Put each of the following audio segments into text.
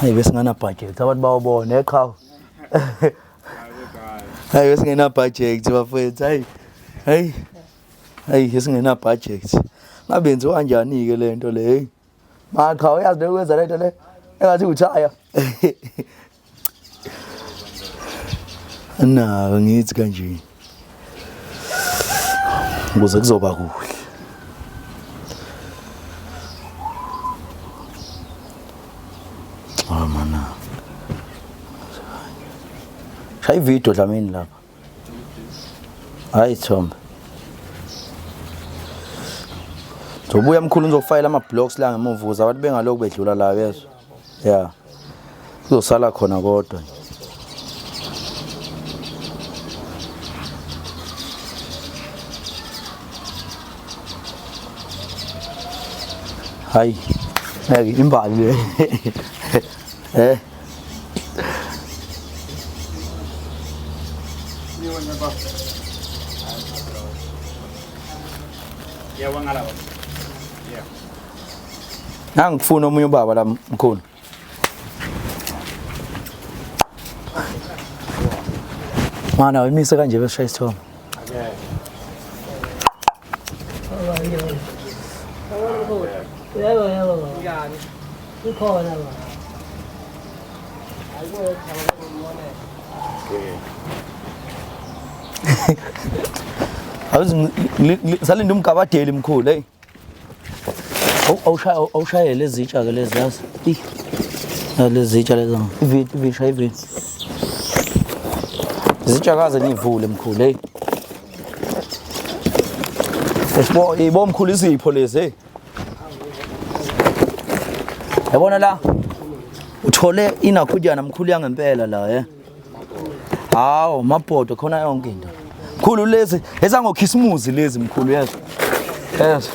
Hayi besingana budget abantu bawubona eqhawe. Hayi besingena budget bafethu hayi. Hayi. Hayi besingena budget. Ngabe yenziwa kanjani ke lento le hey. Maqhawe uyazi le kwenza lento le engathi uthaya. Nako ngithi kanje. Ukuze kuzoba kuhle. Oh mana. Shaya ivideo Dlamini lapha. Hayi Thombe. Zobuya mkhulu ngizofayela ama blocks la ngemuva ukuze abantu bengalokhu bedlula la yezwa. Yeah. Kuzosala khona kodwa nje. Hayi. Ngeke imbali le. Eh. Nangifuna omunye ubaba la mkhulu. Mana uyimise kanje besishaya isithombe. Yebo yebo baba. Njani? Ikhona baba. Awuzi salinde umgabadeli mkhulu hey. Awushaya awushaye lezi zitsha ke lezi yazi. Ih. Lezi zitsha lezi. Ivithi ivithi shaya ivithi. Izitsha kaze nivule mkhulu hey. Esibo ibo mkhulu izipho lezi hey. Yabona la uthole inakhujana mkhulu yangempela la eh. Hawu mabhodo khona yonke into. Mkhulu lezi ezangokhisimuzi lezi mkhulu yezwa. Yezwa.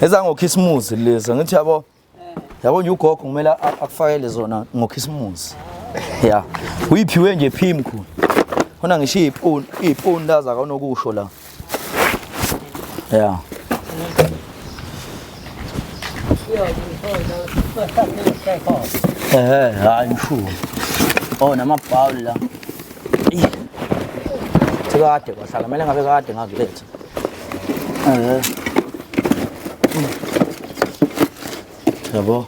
Ezangokhisimuzi lezi ngithi yabo. Yabo nje ugogo kumele akufakele zona ngokhisimuzi. Ya. Uyiphiwe nje phi mkhulu. Khona ngisho izipuni, izipuni laza akanokusho la. Ya. Eh, hayi mshuwa. Oh namabhawuli la. Sekade kwahlala, kumele ngabe kade ngakuletha. Eh. Yabo.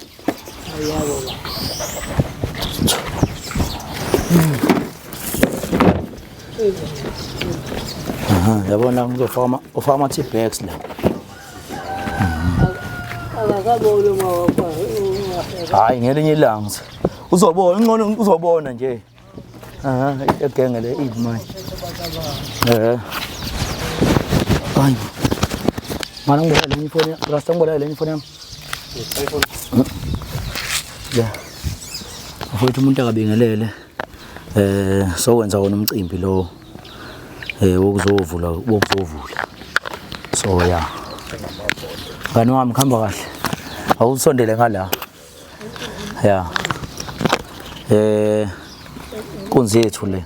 Aha, yabona ngizofaka ama ufaka ama tea bags la. Akakaboni uma wakho. Hayi ngelinye ilanga. Uzobona ngcono uzobona nje. Aha, egenge le id manje. Eh. Hayi. Mana ngibona lenye ifoni, Rasta ngibona lenye ifoni yami. Yeah. Mfowethu umuntu akabingelele. Eh sowenza wona umcimbi lo eh wokuzovula wokuzovula. So yeah. Ngani wami khamba kahle. Awusondele ngala. Yeah. Eh kunzi yethu le.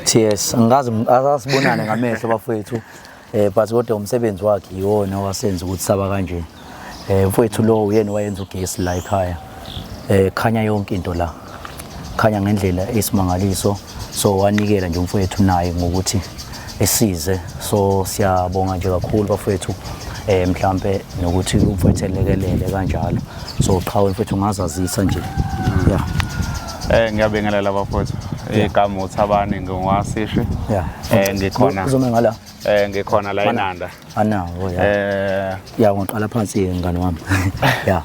TS angazi asibonane ngamehlo bafowethu. Eh but kodwa umsebenzi wakhe yiwona owasenza ukuthi saba kanje. Eh mfowethu lo uyena wayenza ugesi la ekhaya. Eh khanya yonke into la. Khanya ngendlela esimangaliso. So wanikela nje umfowethu naye ngokuthi esize. So siyabonga nje kakhulu bafowethu. Eh mhlambe nokuthi umfowethu elekelele kanjalo. So qhawe mfowethu ungazazisa nje. Yeah. Eh ngiyabingelela bafowethu. Igama uThabani ngingowasishi. Yeah. Eh ngikhona. Uzome ngala. Eh ngikhona la eNanda. Anawo ya. Eh Ya ngiqala phansi ke ngani wami. Ya.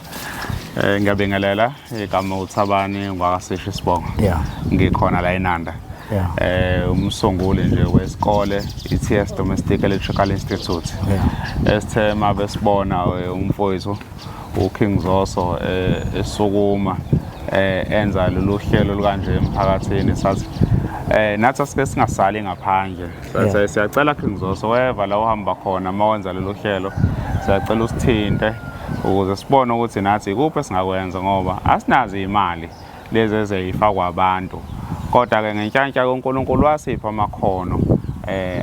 eh ngiyabingelela igama uThabani ngwakasishi sibongo. Yeah. Ngikhona la eNanda. Yeah. Eh umsunguli nje wesikole iTS Domestic Electrical Institute. Yeah. Esithe mabesibona umfowethu uKing Zoso esukuma enza lolu hlelo lukanje emphakathini sathi nathi asike singasali ngaphandle. Sathi siyacela King Zoso wherever la uhamba khona uma wenza lolu hlelo siyacela usithinte ukuze sibone ukuthi nathi ikuphi esingakwenza ngoba asinazo imali lezi ezeyifakwa abantu. Kodwa ke ngenhlanhla kaNkulunkulu wasipha amakhono.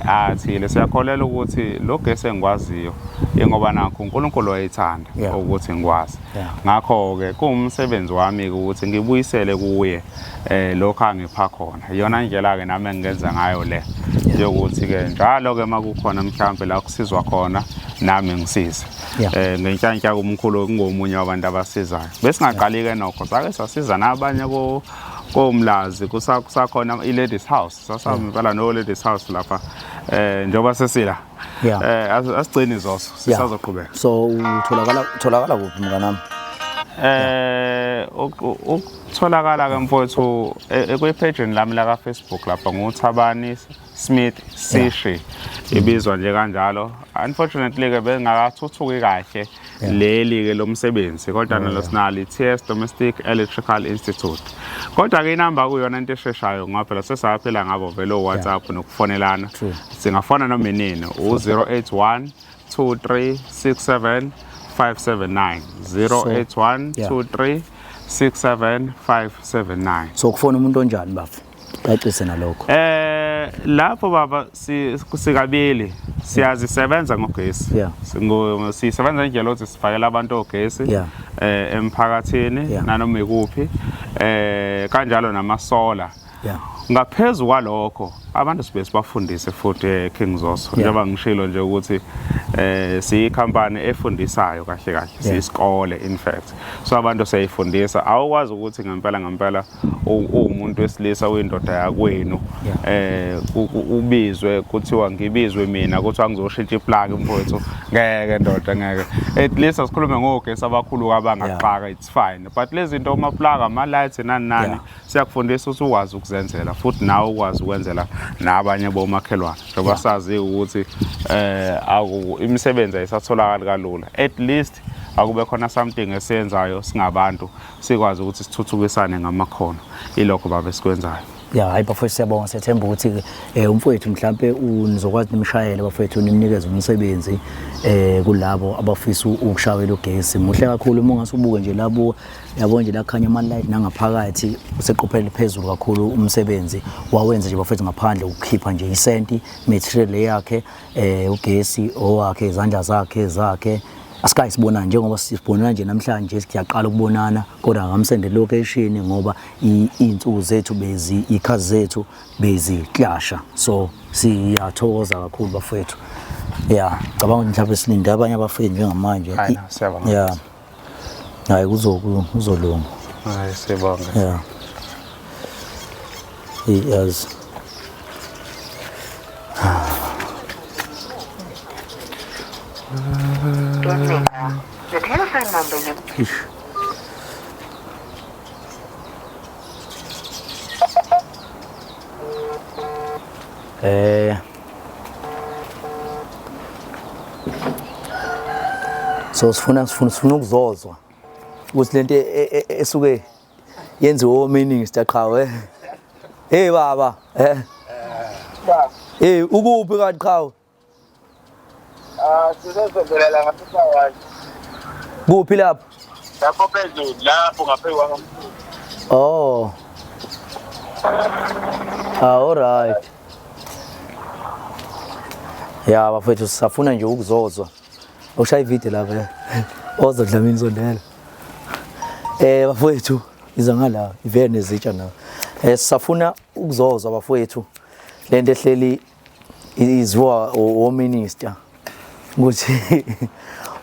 Athile siyakholelwa ukuthi lo gesi engikwaziyo ingoba nakho uNkulunkulu wayethanda ukuthi ngikwazi. Ngakho ke kuwumsebenzi wami ukuthi ngibuyisele kuye lokho angipha khona. Iyona indlela ke nami engingenza ngayo le yokuthi ke njalo ke makukhona mhlambe la kusizwa khona nami ngisize. Ngenhlanhla kumkhulu kungomunye wabantu abasizayo. Besingaqali ke nokho sake sasiza nabanye ko koMlazi kusakhona i-Ladies House, sasihamba impela no Ladies House lapha njengoba sesila asigcini Zoso, sisazoqhubeka. So utholakala kuphi mnganami? Ukutholakala ke mfowethu ekwi-page lami la ka Facebook lapha nguThabani Smith Sishi, ibizwa nje kanjalo. Unfortunately ke bengakathuthuki kahle leli ke lomsebenzi, kodwa nalo sinalo i-TS Domestic Electrical Institute. Kodwa ke inamba kuyona into esheshayo ngoba phela sesaphila ngabo vele o-WhatsApp nokufonelana. Singafona noma inini u-081 2367 579, 081 23 67 579. So kufona umuntu onjani bafo? Cacise nalokho. Lapho baba sikabili siyazisebenza ngogesi. Sisebenza indlela ukuthi sifakela abantu ogesi emphakathini nanoma ikuphi, kanjalo nama solar. Ngaphezulu kwalokho abantu sibe sibafundise futhi King Zoso, njengoba ngishilo nje ukuthi siyikhampani efundisayo kahle kahle, siyisikole in fact. So abantu siyayifundisa, awukwazi ukuthi ngempela ngempela uwumuntu wesilisa uyindoda yakwenu ubizwe kuthiwa ngibizwe mina kuthiwa ngizoshintsha iplug mfowethu, ngeke ndoda, ngeke. At least asikhulume ngogesi abakhulu abangaxaka, it's fine, but lezi zinto ama plug, ama lights nani nani, siyakufundisa ukuthi ukwazi ukuzenzela futhi nawe ukwazi ukwenzela nabanye bomakhelwane, njengoba sazi ukuthi imisebenzi ayisatholakali kalula. At least akube khona something esiyenzayo singabantu, sikwazi ukuthi sithuthukisane ngamakhono. Ilokho baba esikwenzayo. Ya, hayi bafowethu, siyabonga, siyathemba ukuthi umfowethu mhlambe nizokwazi nimshayele bafowethu, nimnikeze umsebenzi kulabo abafisa ukushayela ugesi. Muhle kakhulu uma ungase ubuke nje labo, yabo nje lakhanya ama light nangaphakathi, useqophele phezulu kakhulu umsebenzi wawenza nje bafowethu, ngaphandle ukukhipha nje isenti, material yakhe, ugesi owakhe, izandla zakhe zakhe. Asikayi sibonana njengoba sibonana nje namhlanje, siyaqala ukubonana, kodwa ngamsende location ngoba iy'nsuku zethu bezi ikhazi zethu beziklasha. So siyathokoza kakhulu bafowethu. Ya, cabanga ukuthi mhlawumbe silinde abanye abafowethu njengamanje. Hayi, siyabonga. Ya, hayi kuzolunga. Hayi siyabonga. Ya, yazi. The telephone number you So sifuna ukuzozwa ukuthi lento esuke yenziwe ominister qhawe. Hey baba, Hey, ukuphi kanti qhawe? Sizozovela la ngaseSawazi. Kuphi lapho? Lapho phezulu, lapho ngaphezu kwakamkhulu. Oh. All right. Ya bafethu, sisafuna nje ukuzozwa. Ushaya ivideo lapha. Ozo Dlamini sondela. Bafethu, iza ngala, ivele nezitsha na. Sisafuna ukuzozwa bafethu lento ehleli izwa ominister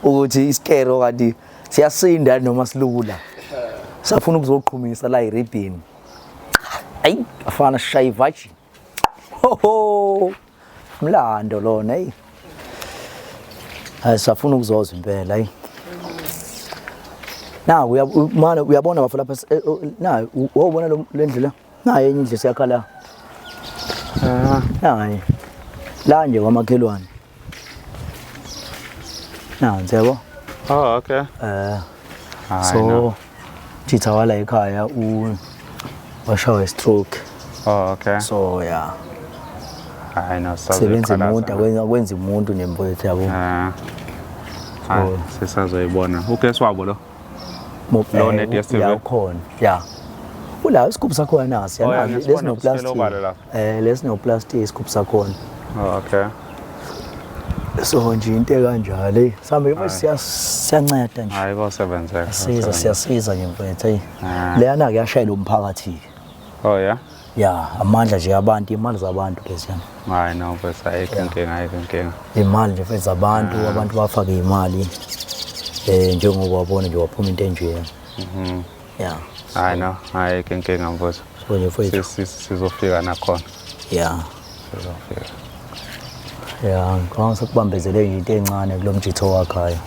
ukuthi isikero kanti siyasinda noma silula. Safuna ukuzoqhumisa la iribbon. Ayi afana shaya ivaji. Ho ho. Mlando lona hey. Hayi safuna ukuzozwa impela hey. Na uyamana uyabona bafo lapha, na wawubona le ndlela. Nayo enye indlu siyakha la. Nayi. La nje kwamakhelwane. Nansi yabo. Oh, okay. So thitha wala ekhaya u washawa stroke. Oh, okay. So yeah. Hayi no, sebenza umuntu akwenza umuntu nemfowethu yabo. Hayi sisazoyibona. Ugesi wabo lo. Lo ne DStv. Ya ukhona. Ya. Ula isigubhu sakhona nasi. Oh, yeah, ngisibona Lesino plastic. kuselobala lapha. Lesino plastic isigubhu sakhona. Oh, okay. So nje into ekanjalo hey sambe mfethu siyanceda nje. Hayi kosebenzeka. Siza siyasiza nje mfethu hey. Ah. Leyana ke yashayela umphakathi ke. Oh yeah. Ya amandla nje abantu imali zabantu leziyana. Hayi no mfethu ayikho inkinga ayikho inkinga. Imali nje mfethu zabantu abantu bafake imali. Njengoba wabona nje waphuma into enje. Mhm. Yeah. Hayi no ayikho inkinga mfethu. So nje mfethu. Sizofika nakhona. Yeah. Sizofika. Ya, ngicabanga sekubambezele nje into encane kulo mjitho wakhayo.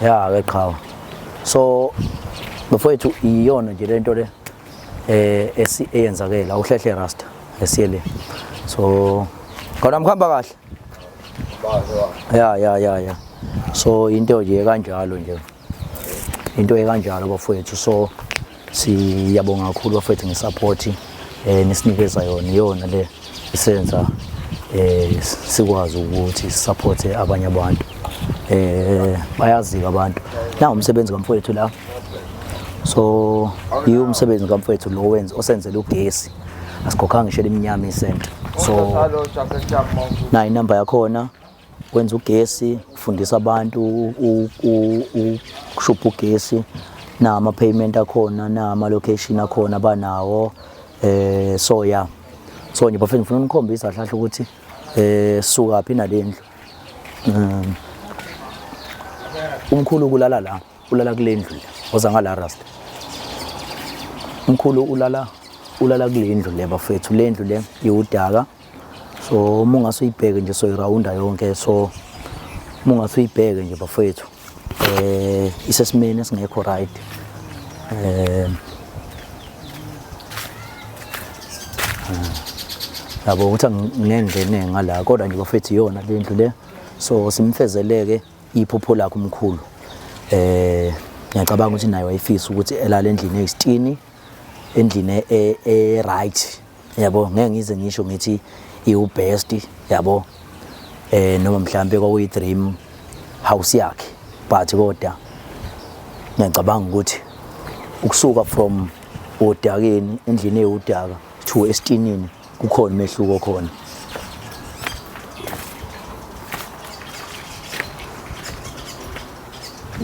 Ya ke qhawe. So bafowethu iyona nje lento le esi eyenzakela awuhlehle rasta esiyele. So khona mkhamba kahle. Ya ya ya ya. So into nje kanjalo nje. Into ekanjalo bafowethu so siyabonga kakhulu bafowethu ngesupport nisinikeza yona iyona le isenza sikwazi ukuthi support abanye abantu bayazika abantu na umsebenzi kamfowethu la so yiwo umsebenzi kamfowethu lo wenza osenzela ugesi asikhokhanga ngisho eminyama isent so na inamba yakhona wenza ugesi ufundisa abantu ukushupha ugesi na ama payment akhona na ama location akhona banawo so yeah so nje bafethu ngifuna unikhombisa kahle ukuthi suka phi nalendlu umkhulu kulala la ulala kulendlu le oza ngala rasta umkhulu ulala kulendlu le bafethu lendlu le iwudaka so uma ungase uyibheke nje soyirawunda yonke so uma ungase uyibheke nje bafethu isesimeni esingekho right yabo ukuthi anginendlela engala kodwa nje bafethu iyona le ndlu le so simfezeleke iphupho lakhe umkhulu ngiyacabanga ukuthi naye wayefisa ukuthi elale endlini eyisitini endlini e right yabo ngeke ngize ngisho ngithi iwu best yabo noma mhlambe kwakuyi dream house yakhe but kodwa ngiyacabanga ukuthi ukusuka from odakeni endlini eyodaka to esitinini kukhona umehluko khona.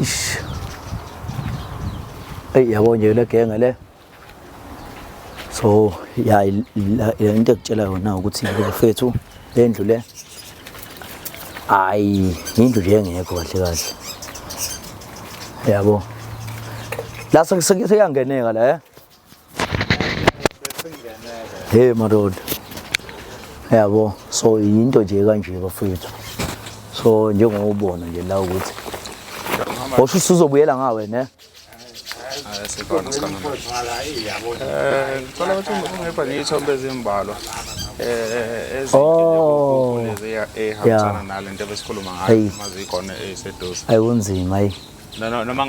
Ish. Hey yabo nje le genge le. So ya into ekutshela yona ukuthi bafethu le ndlu le ayi indlu nje engekho kahle kahle. Yabo. La sekuyangeneka la Hey madoda. Yabo so into nje kanje bafethu. So njengoba ubona nje la ukuthi osho usuzobuyela ngawe ne? Sikhona sikhona. Ngicela ukuthi ungipha nje iy'thombe ezimbalwa ezinhle ehambisana nale nto ebesikhuluma ngayo uma zikhona ey'seduze. Ayikunzima ayi. Noma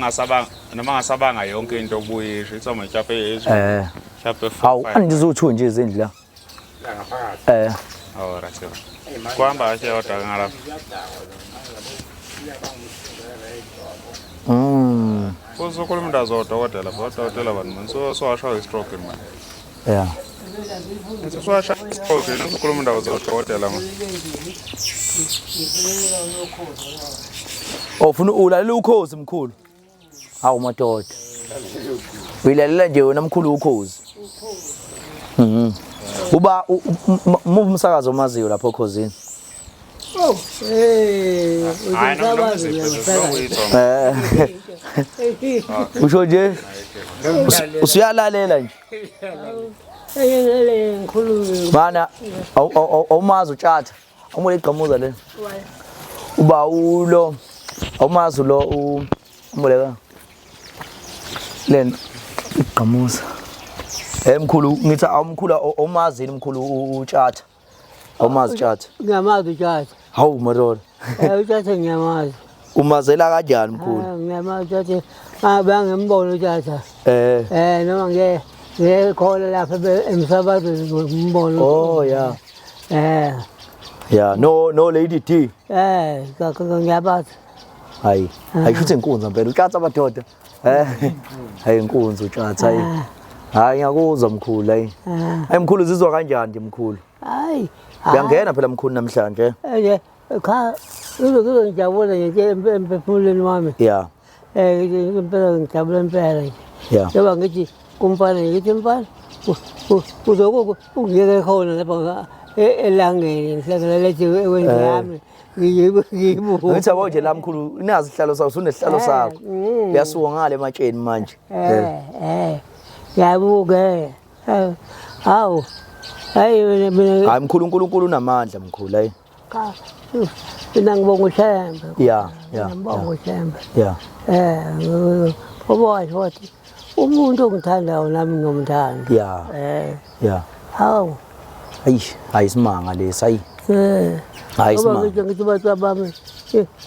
ngasabanga yonke into obuyisho ithombe mhlawumbe mhlawumbe Hawu andizothi nje izindlu la. La ngaphakathi. Oh right. Kuhamba kahle kodwa ngalapha. Uzokhuluma indaba zodokotela, odokotela bantu manje sowashaya i-stroke manje. Yeah. Sowashaya i-stroke, uzokhuluma indaba zodokotela manje. Ufuna ulalela ukhozi mkhulu. Hawu madoda. Uyilalela nje wena mkhulu ukhozi. Uba umsakazo omaziyo lapho okhozini. Oh, hey, usho nje usuyalalela nje. Mana awumazi uTshatha, awumule igqamuza le. Uba ulo awumazi lo umboleka lena igqamuza. Mkhulu ngithi awumkhulu awumazi mkhulu uTshatha. Awumazi Tshatha? Ngiyamazi uTshatha. Hawu madoda. uTshatha ngiyamazi. Umazela kanjani mkhulu? Ngiyamazi uTshatha. Bangimbona uTshatha. Noma ngekhola lapha emsakazweni ngimbona. Oh yeah. Yeah, no Lady D. Ngiyabazi. Hayi, ayisho ukuthi inkunzi impela uTshatha madoda. Hayi inkunzi uTshatha hayi. Hayi ngiyakuzwa mkhulu hayi. Ah. Hayi mkhulu uzizwa kanjani nje mkhulu? Hayi. Uyangena phela mkhulu namhlanje. Eh cha kuzo ngijabula nje emphefumulweni wami. Yeah. Eh impela ngijabula impela nje. Yeah. Njengoba ngithi kumfana ngithi mfana uzokuku ungiyeke khona lapha elangeni ngihlangana lethi wendlu yami ngiyibuka. Ngithi yabo nje la mkhulu nazi isihlalo sakho usunesihlalo sakho. Uyasuka ngale ematsheni manje. Eh eh ngiyabuka eh. Hawu. Hayi mina mina Hayi mkhulu uNkulunkulu unamandla mkhulu hayi. cha mina ngibonga uShembe. Yeah, yeah. Ngibonga uShembe. Yeah. Eh ngoba washo wathi umuntu ongithandayo nami ngiyomthanda. Yeah. Eh Yeah. hawu. Ayi, hayi isimanga lesi hayi. Eh. Hayi Ngoba isimanga. ngithi ngithi bantu bami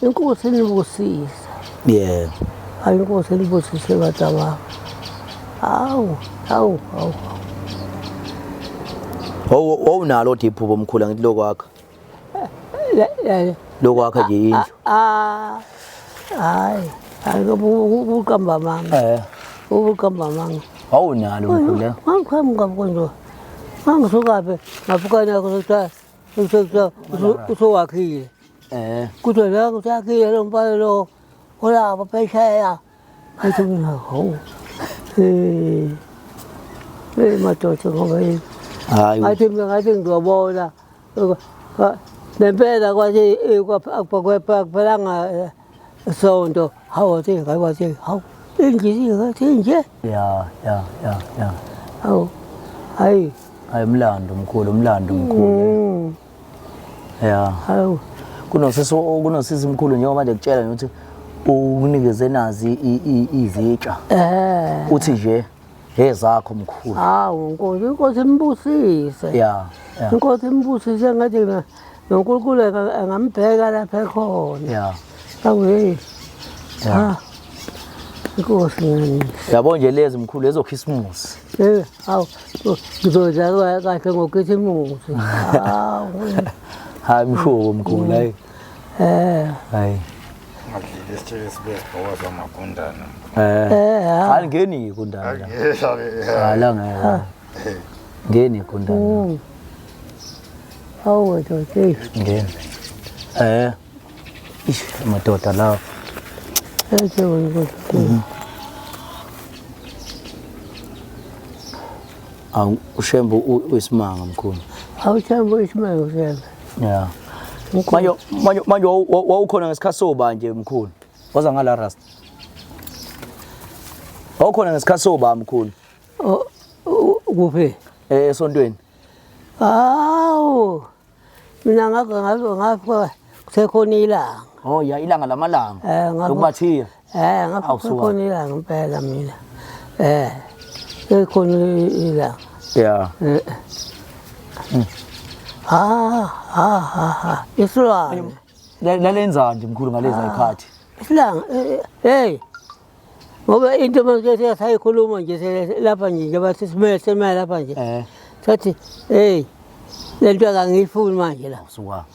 inkosi inibusise. Yeah. Hayi inkosi inibusise bantu bami. Hawu, hawu, hawu. Wawunalo iphupho mkhulu angithi lokwakha. Lokwakha nje indlu. Ah. Hayi, hayi ubuqamba amanga. Eh. Ubuqamba amanga. Wawunalo mkhulu. Eh? Ngangiqhamuka mkonzo. Ngangisukaphi ngafuka nakho kuthiwa kuthiwa usuwakhile. Eh. Kuthiwa la usakhile lo mfana lo olapha phesheya. Ngathi mina hawu. Eh. Eh madoda ngoba yini. Hayi. Ngathi mina ngathi ngizobona. Nempela kwathi akuphelanga sonto. Hawu wathi hayi wathi hawu. Indlu ngathi nje. Yeah, yeah, yeah, yeah. Hawu. Hayi. Hayi umlando mkhulu, umlando mkhulu. Yeah. Hawu. Kunosisi kunosisi mkhulu njengoba nje kutshela nje ukuthi unikeze nazi izitsha. Eh. Uthi nje ezakho mkhulu. Hawu Nkosi, inkosi imbusise. Yeah. Yeah. Inkosi imbusise ngathi noNkulunkulu angambheka lapha ekhona. Yeah. Hawu hey. Yeah. Ah. Inkosi ngani. Yabo nje lezi mkhulu ezokhisimusi. Eh, hawu ngizodla kahle ngokhisimusi. Hawu. Hayi mshuko mkhulu hayi. Eh. Hayi. Ngadlile isitsheke sibe sibhokoza amagundane. Eh. Eh. Hayi ngeni igundane. Hayi la ngeke. Ngeni igundane. Hawu wethu. Ngeni. Eh. Ish amadoda lawa. Eh, Inkosi. Awu uShembe uyisimanga mkhulu. Hawu Shembe uyisimanga uShembe. Yeah. Manje manje manje wawukhona ngesikhathi soba nje mkhulu. Waza ngala rasta. Wawukhona ngesikhathi soba mkhulu. Kuphi? Eh esontweni. Hawu. Mina ngakho kusekhona ilanga. Oh ya ilanga lamalanga. Eh ngakho Lokubathiya. Eh ngakho kusekhona ilanga impela mina. Eh kusekhona ilanga. Yeah. Ah ah ah isilwane. Lalenzani nje mkhulu ngalezi zikhathi? Isilanga hey. Ngoba into manje sayikhuluma nje lapha nje njengoba sesimele semele lapha nje. Eh. Sathi hey lento akangiyifuni manje la. Awusuka.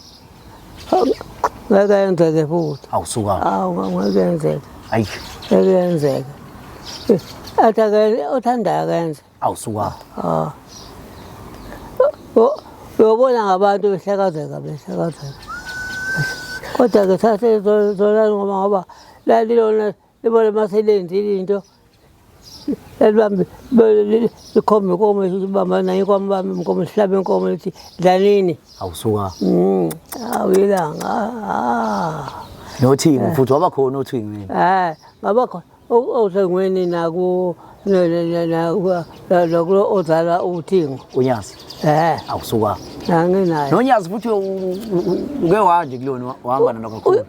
Ngeke yenzeke futhi. Awusuka. Awu ngeke yenzeke. Ayi. Ngeke yenzeke. Athi ake othandayo akenze. Awusuka. Ah. Uyobona ngabantu behlakazeka behlakazeka. Kodwa ke sase zona ngoba ngoba lalilona libona maselenzile into elibambe likhombe inkomo libamba nayo inkomo bambe inkomo sihlabe inkomo lithi dlanini. Awusuka. Awu ilanga. Ah. Nothingo futhi waba khona othingweni. Eh ngaba khona othengweni naku nakulo ozala uthingo. Unyazi. Eh. Awusuka. Anginayo. Nonyazi futhi uke wanje kulona wahamba nalo kakhulu.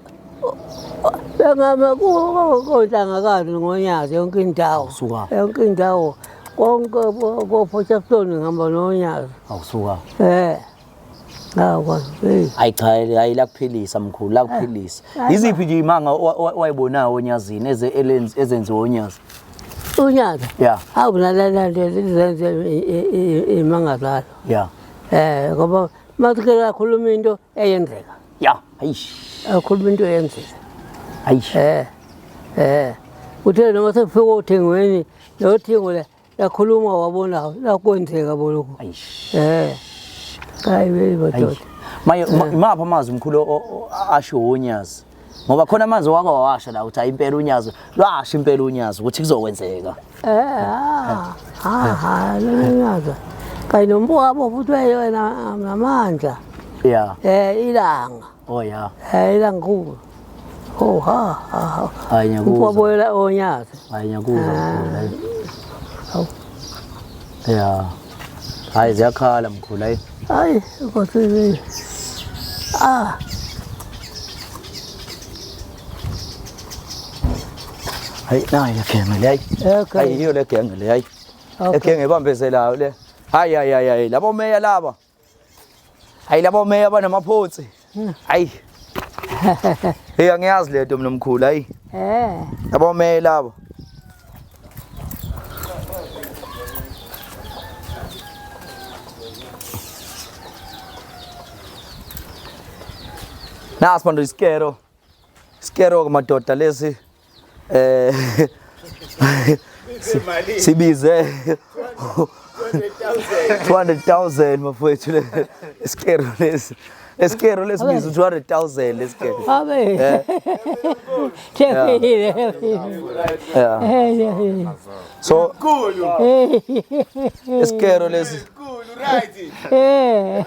Bengama konhlangakazi ngonyazi yonke indawo. Awusuka. Yonke indawo. Konke ko-Potchefstroom ngihamba nonyazi. Awusuka. Eh. Hawu hey. Hayi cha hayi lakuphilisa mkhulu lakuphilisa. Iziphi nje imanga wayibonayo onyazini ezenziwe onyazi? Unyazi. Yeah. Hawu nalala nje zenze imanga zalo. Yeah. Eh ngoba masike akhuluma into eyenzeka. Yeah. Hayi. Akhuluma into eyenzeka. Hayi. Eh. Eh. Uthe noma sekufika othingweni lo thingo le Yakhuluma wabona lakwenzeka bo lokho. Eish. Eh. Hayi be madoda. Maye imaphi amazwi mkhulu asho unyazi? Ngoba khona amanzi wake wawasha la uthi hayi impela unyazi lwasho impela unyazi ukuthi kuzokwenzeka. Eh ah ah lona. Kanye nombuka futhi wena namandla. Yeah. Eh ilanga. Oh yeah. Eh ilanga kubo. Oh ha ha. Hayi ngiyakuzwa. Ukwabuyela onyazi. Hayi ngiyakuzwa mkhulu. Hayi. Hawu. Yeah. Hayi ziyakhala mkhulu hayi. Hayi Nkosi. Ah. Hayi nayi le genge le hayi. Okay. Hayi yiyo le genge le hayi. Okay. Egenge ebambezelayo le. Hayi hayi hayi hayi labo meya laba. Hayi labo meya banamaphutsi. Hayi. Hey angiyazi lento mina mkhulu hayi. Eh. Labo meya labo. Nasi manje isikero. Isikero madoda lesi eh sibize 200,000 mafowethu le isikero lesi. Esikero lesibiza 200,000 lesikero. Abe. Tshekile. Yeah. Eh. So isikero lesi Eh.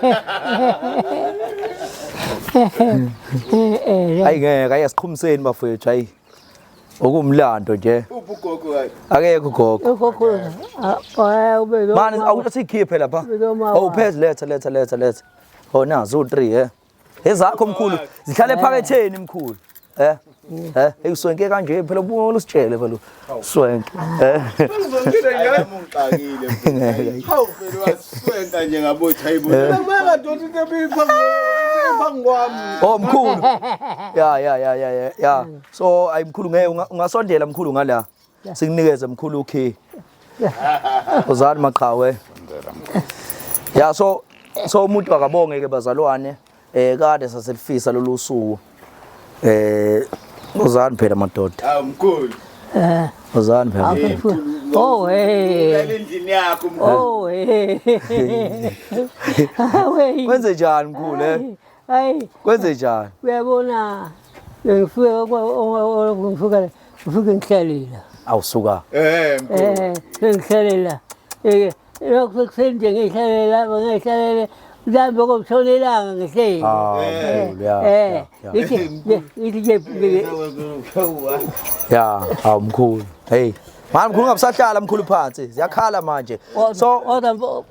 Eh. hayi ngeke hayi asiqhumiseni bafowethu hayi. Okumlando nje. Uphi ugogo kayi? Akekho ugogo. Ugogo. Ah, ube lo. Mani awuthi sikhiphe lapha. Oh phezulu letha letha letha letha. Oh nazo 3 eh. Ezakho mkhulu zihlale ephaketheni mkhulu. Eh. Eh, ekuswenke kanje phela ubona usitshele phela uswenke. Eh. Hayi ungixakile. Hawu phela waswenka nje ngabothi hayibo. Ngeke dothi into ebipha phambi kwami. Oh mkhulu. Ya ya ya ya ya, ya. So ayi mkhulu ngeke ungasondela mkhulu ngala. Sikunikeze mkhulu ukey. Uzani maqhawe. Ya so so umuntu akabonge ke bazalwane eh kade saselifisa lolu suku. Eh uzani phela madoda. Hawu mkhulu. Eh. Uzani phela. Oh hey. Ulale endlini yakho mkhulu. Oh hey. Hawe. Kwenze njani mkhulu eh? Hayi. Kwenze njani? Uyabona ngifika ngifika ngifika ngihlalile. Awusuka. Eh mkhulu. Eh ngihlalile. Eh lokho ekuseni nje ngihlalele ngihlalele mhlawumbe komshona ilanga ngihleli. Ah mkhulu ya. Eh ya. ngithi ngithi nje Ya, hawu mkhulu. Hey. Manje mkhulu ungabusahlala mkhulu phansi. Ziyakhala manje. So kodwa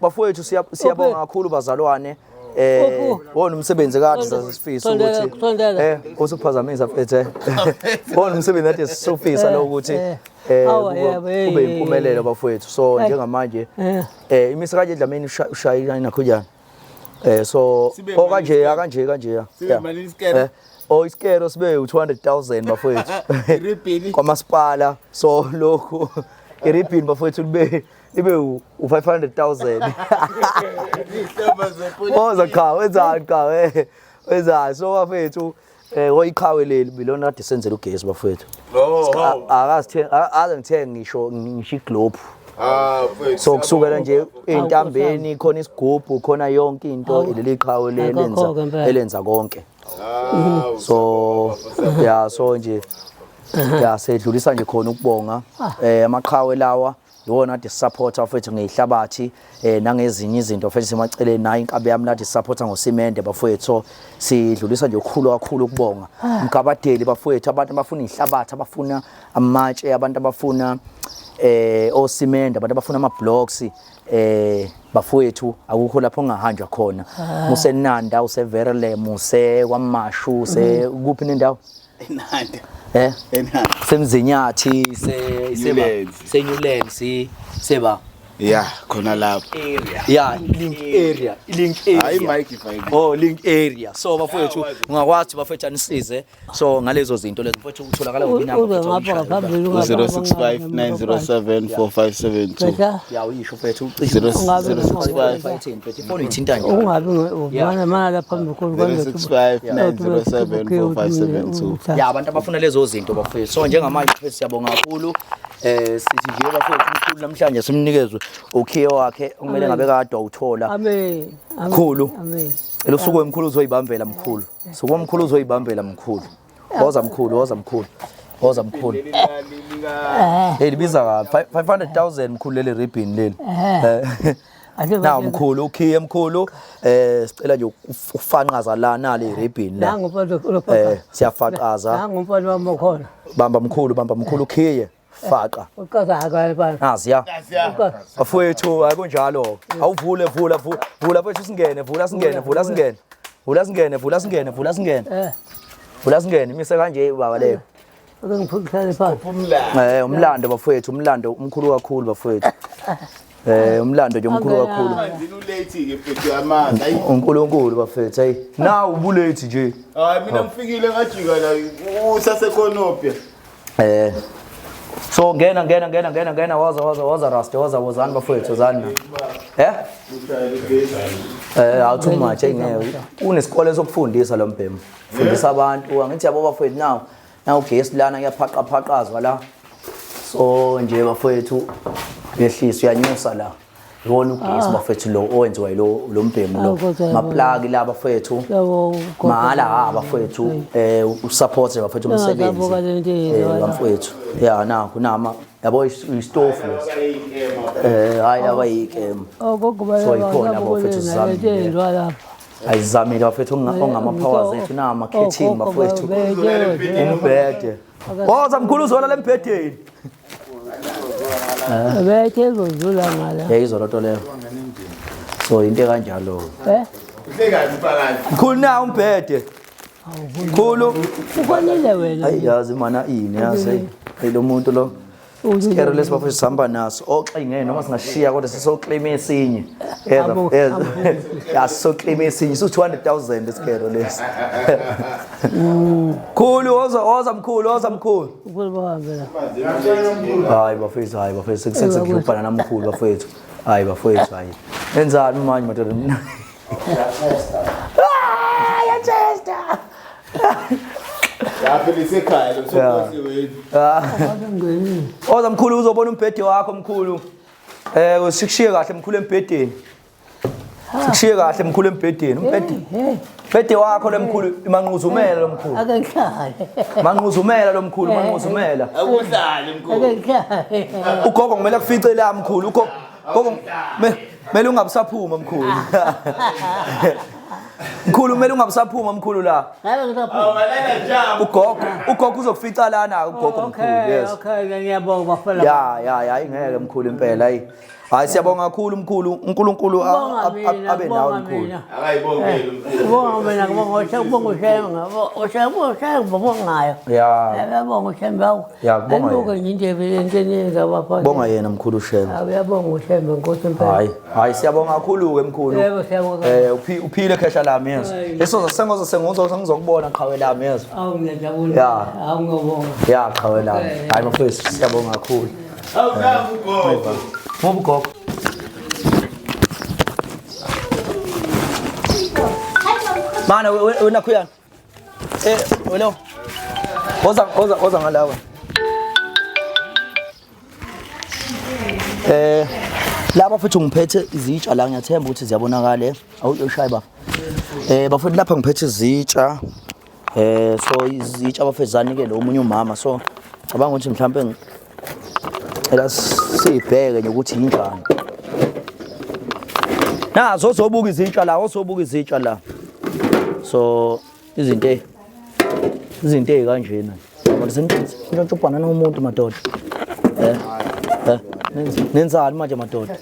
bafowethu siyabonga kakhulu bazalwane. Eh wona umsebenzi kade sasifisa Sondela, ukuthi sondela. eh usuphazamisa mfethu. eh. Wona umsebenzi kade sisufisa lo ukuthi eh. eh Awa, yebo, eh, kube eh, impumelelo bafowethu. So Eh. njengamanje Eh. eh imisa kanje Dlamini ushayina nakho njani. Eh so Sibe oh kanje malini ya kanje kanje ya. Sibe Ya. malini isikero? Eh, Oh isikero sibe u200,000 bafowethu. Iribhini? Kwamasipala so lokhu iribhini bafowethu libe libe u500,000. Ihlombe zepolitiki. Woza cha wenzani cha eh wenzani so bafethu eh oyiqhawe leli bilona kade senzela ugesi bafethu. Oh, hawu. Akazithenga aze ngithenge ngisho ngisho iglobe. Ah, mfethu. So kusukela nje ey'ntambeni khona isigubhu khona yonke into Awu. leli qhawe le elenza Akukho-ke impela. elenza konke. Hawu, So ya so nje ya sedlulisa nje khona ukubonga eh amaqhawe lawa iwona ade supporta mfethu ngezihlabathi eh nangezinye izinto mfethu semaceleni nayo inkabi yami lade supporta ngosimende bafowethu so sidlulisa nje okukhulu kakhulu ukubonga mgabadeli bafowethu abantu abafuna izihlabathi abafuna amatshe abantu abafuna eh osimende abantu abafuna ama blocks eh bafowethu akukho lapho ongahanjwa khona usenanda useverle use kwamashu use kuphi nendawo Enanda. eh Enanda. semzinyathi se seba Newlands. seNewlands seba Yeah, khona lapho. yeah link area link Hayi area mic ifayile. oh link area so bafowethu ungakwazi bafowethu anisize so ngalezo zinto lezo mfowethu utholakala kuphi inamba Uze mfowethu ngapha uyishaye ngaphambili 065 907 4572. Bheka ya uyisho mfowethu ucishe 065 mfowethu ifoni uyithinta njani ungabi mana mana lapha phambi 065 907 4572. Ya abantu abafuna lezo zinto bafowethu so njengamanje mfowethu siyabonga kakhulu. Sithi nje bafowethu umkhulu namhlanje simnikezwe ukhiye wakhe okumele ngabe kade wawuthola. Amen. Mkhulu. Amen. Elosuku wemkhulu uzoyibambela mkhulu. Suku omkhulu uzoyibambela mkhulu. Woza mkhulu, woza mkhulu. Woza mkhulu. Hey libiza kabi 500,000 mkhulu leli ribbon leli. Nawu mkhulu ukhiye mkhulu sicela nje ufanqaza la nale ribbon la. Nangu mfana Siyafaqaza. Nangu mfana wami khona. Bamba mkhulu, bamba mkhulu ukhiye. Faqa. Uqaza akale bana. Naziya. Bafowethu akunjalo. Awuvule vula vula mfowethu singene, vula singene, vula singene. Vula singene, vula singene, vula singene. Vula singene imise kanje baba leyo. Ake ngiphukisane phansi. Umlando bafowethu, umlando umkhulu kakhulu bafowethu. Umlando nje omkhulu kakhulu. Manzini ulethi ke mfethu amanzi. Ayi uNkulunkulu bafethu hey. Nawu ubulethi nje. Hayi mina ngifikile ngajika la usasekhonopia. So ngena ngena ngena ngena ngena waza waza waza rasta waza wozani bafowethu wozani. Awu too much engeke. Unesikole sokufundisa lo mbhemu. Fundisa abantu angithi yabo bafowethu now. Now ugesi lana kuyaphaqa phaqazwa la. So nje bafowethu uyehlisa uyanyusa la. Iwona ugesi bafethu lo owenziwa lo lo mbhemu lo. Maplagi la bafethu. Mahala ha bafethu usupport bafethu umsebenzi. Bafethu. Yeah nakho nama yabo istofu lesi. Hayi laba yikem. So ikhona bafethu sizamile. Ayizamile bafethu ongama powers ethu nama khethini bafethu. Umbhede. Woza mkhulu uzola lembhedeni. Bethe uzodlula ngala. Yayizwa lento leyo. So into kanjalo. Uhlekazi phakathi. Mkhulu na umbhede. Mkhulu ukonile wena. Hayi yazi mana ini yazi. Hey lo muntu lo. Sikero lesi bafethu sihamba naso. Oxinge noma singashiya kodwa sisoclaim esinye. Ya sisoclaim esinye su 200,000 isikero lesi. Mkhulu woza woza mkhulu woza mkhulu. Mkhulu bahambe la. Hayi bafethu hayi bafethu sekusekubhana namkhulu bafethu. Hayi bafethu hayi. Enzani manje madoda? Ah ya testa. Lapha lisekhaya lo sokhosi wethu. Oza mkhulu uzobona umbhede wakho mkhulu. Sikushiye kahle mkhulu embhedeni. Sikushiye kahle mkhulu embhedeni. Umbhede. Umbhede wakho lemkhulu imanquzumela lomkhulu. Ake ngihlale. Manquzumela lomkhulu manquzumela. Akuhlali mkhulu. Ake ngihlale. Ugogo kumele kufice la mkhulu. Ugogo kumele ungabusaphuma mkhulu. Mkhulu kumele ungabusaphuma mkhulu la. Ngabe ngisaphuma. Ugogo uzokufica lana ugogo mkhulu. Yes. Okay, ngiyabonga bafana. Ya ingeke mkhulu impela hayi. Hayi siyabonga kakhulu mkhulu. uNkulunkulu abe nawe mkhulu. Akayibongele mkhulu. Kubonga mina kubonga kubonga uShembe uShembe ngibongayo. Ya. Ngiyabonga uShembe. Ya kubonga. Ngibonga nje into eningi abafana. Bonga yena mkhulu uShembe. Uyabonga uShembe Nkosi impela. Hayi, hayi siyabonga kakhulu ke mkhulu. Yebo siyabonga. Uphile khehla lami yezo. Leso sengozo sengozo ngizokubona qhawe lami yezo. Awu ngiyajabula. Ya. Awu ngiyabonga. Ya qhawe lami. Hayi bafowethu siyabonga kakhulu. Awu nangu ugogo. Ngoba ugogo. Mana wena khuyana. Wena. Woza woza woza ngalawa. Laba futhi ngiphethe izitsha la ngiyathemba ukuthi ziyabonakala. Awuyoshayi baba. Bafethu lapha ngiphethe izitsha. So izitsha bafethu zanike lo omunye umama so cabanga ukuthi mhlambe ngicela sibheke nje ukuthi injani. Nazo ozobuka izitsha la, ozobuka izitsha la. So izinto ezikanjena. Ngoba sentshontsha ubhanana umuntu madoda. Nenzani manje madoda?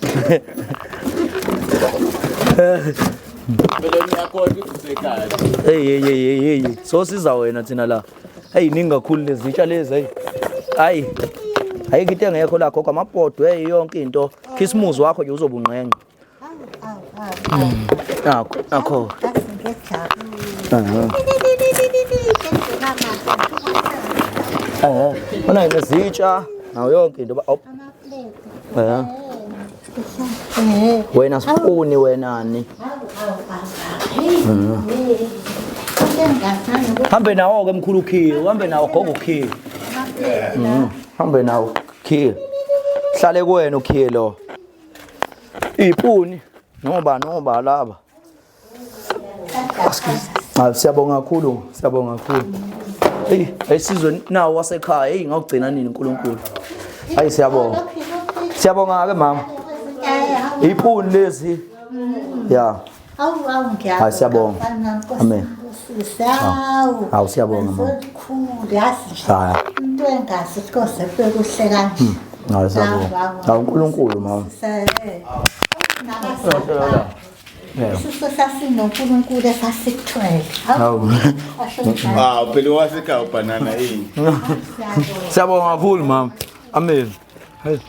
Phela niyakhona ukuthi usekhaya. Hey hey hey hey. So siza wena thina la. Hey ningi kakhulu lezi zitsha lezi hey. Hayi. Ayikho into engekho la gogo amabhodwe hey yonke into. Khisimuzi wakho nje uzobunqenqa. Nakho nakho. Ona nezitsha nayo yonke into. Wena sifuni wenani. Hambe nawo ke mkhulu ukhiye, hambe nawo gogo ukhiye. Hambe nawo. Khiye. Hlale kuwena ukhiye lo. Ipuni noba noba laba. Hayi siyabonga kakhulu, siyabonga kakhulu. Hey, ayisizwe nawo wasekhaya, hey ngawugcina nini uNkulunkulu. Hayi siyabonga. Siyabonga ke mama. Ipuni lezi. Yeah. Awu awu ngiyabonga. Hayi, siyabonga. Amen. Awu. Hawu, siyabonga, mama. Mkhulu yazi nje. Hayi. Into engazi ukuthi koze kube kuhle kanje. Hayi siyabonga. Hawu uNkulunkulu mama. Isiso sasinoNkulunkulu esasikuthwele. Hawu. Asho njalo. Ah, phela wasekhaya ubhanana yini? Siyabonga kakhulu mama. Amen. Hayi.